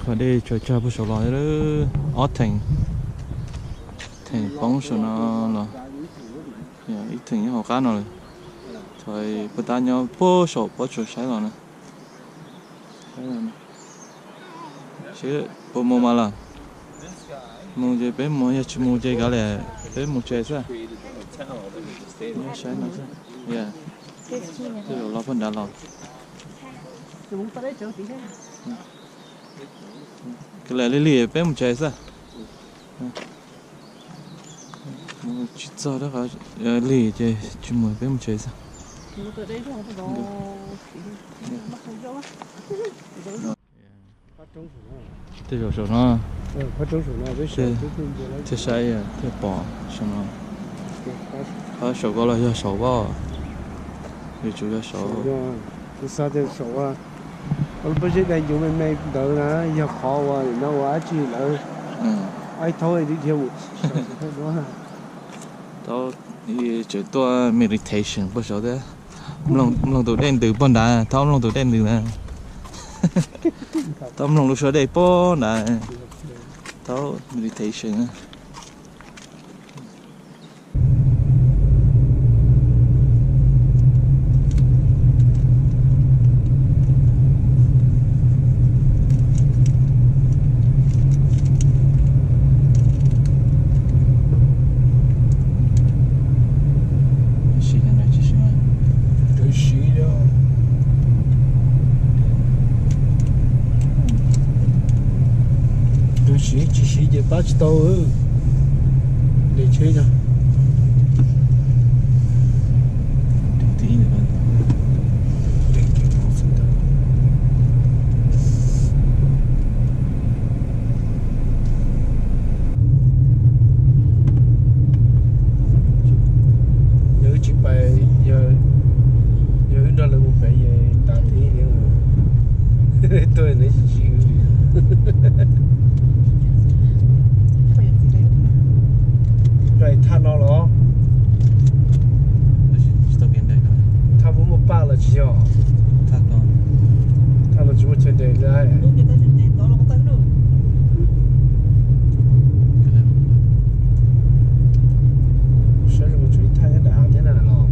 Qhov dej tsaws tsag puag saud los ob theem, theem poob saum no los, ib theem nyob hauv qab no lawm. Thaum puag ta nyob puag saum pob tsuas saib los na. Seb puas mus mas los. Mus ces peb mus, yog tsis mus ces kav liam peb mus tsev xwb. Nyob saib no xwb. Tej zaum los puag nrad los. Kav liam lig lig peb mus tsev xwb. Mus tsis txog rau qhov lig ces tsis mus, peb mus tsev xwb. Tej zaum saum no thiaj saib thiaj pom saum no. Qhov saum ko los yog saum vaj, yuav tsum yog saum. Kuv xav tias saum ua lub pob zeb dai ncuv me me ntawd na yog qhov uas nim no ua dab tsi lawv ib thaub dhia mus. Thaub tseem tuaj meditation puag saud thiab. Mloog tus dej ntws puag nrad, thaub mloog tus dej ntws na. Thaub mloog lub suab dej puag nrad, thaub meditation. Tus siv tsis siv ces pab tsis tau. Li tsheb no. Yog wb tsis pais, yog wb nrog lawv mus pem es tas thiab. Tuaj nws tsis siv. Nrog thaj no los? Thaj muaj muaj paj los tsis yog? Thaj no tsis muaj chaw nres li. Saib zoo tshuav ib thaj nyob nram thiab na los.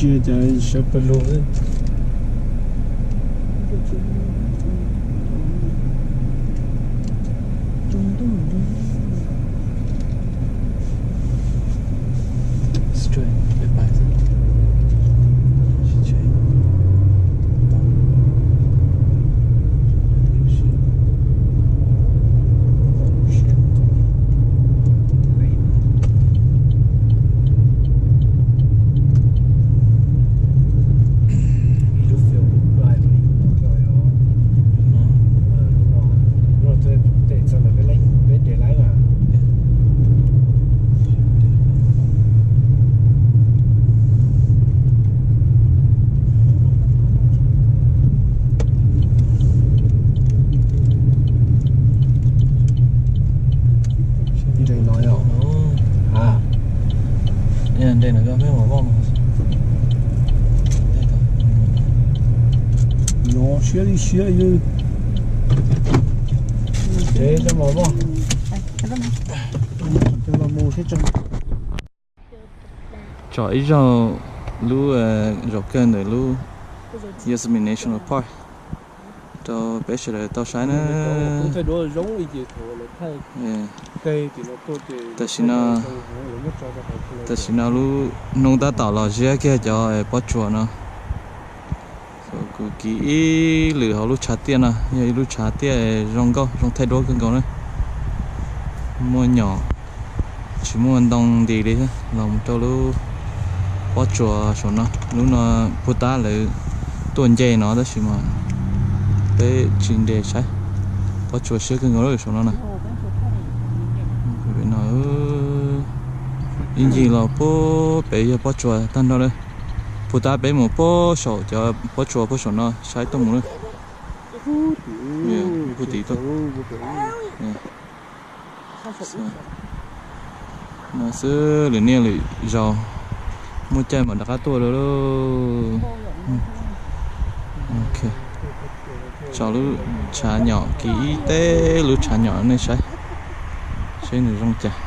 Cov sawv pawg lug. Nres no yog, a, nres no koj peb mus voj. Nyob siab li siab yog. Nres coj mus voj. Coj los mus seb tso. Tsom ib zaug lub, zaum kawg ntawm lub Yosemite National Park rau peb sawv daws tau saib na. Tam sim no, tam sim no lub hnub tab tom los ziab kiag cov pob tsuas no. Kuv kis ib lwm hauv lub tshav tiaj no, yog ib lub tshav tiaj zoo nkauj, zoo thaij duab kawg nkaus na. Muaj nyom, tsis muaj ntoo nti li thiab. Los mus rau lub pob tsuas saum no, lub no puag ta lawv tuaj nce no tab sis mas peb tsis nres saib. Pob tsuas siab kawg nkaus saum no na. No, ib ncig los puag pem yog pob tsuas tag nrho lawm. Puag ta peb mus puag saum cov pob tsuas puag saum no saib tuaj mus na. Puag tim tuaj. No xwb, lwm niaj lwm zaus muaj caij mam rov qab tuaj dua lauj. Tso lub tshav nyom, kis ib teb lub tshav nyom nej saib, seb nws zoo cas.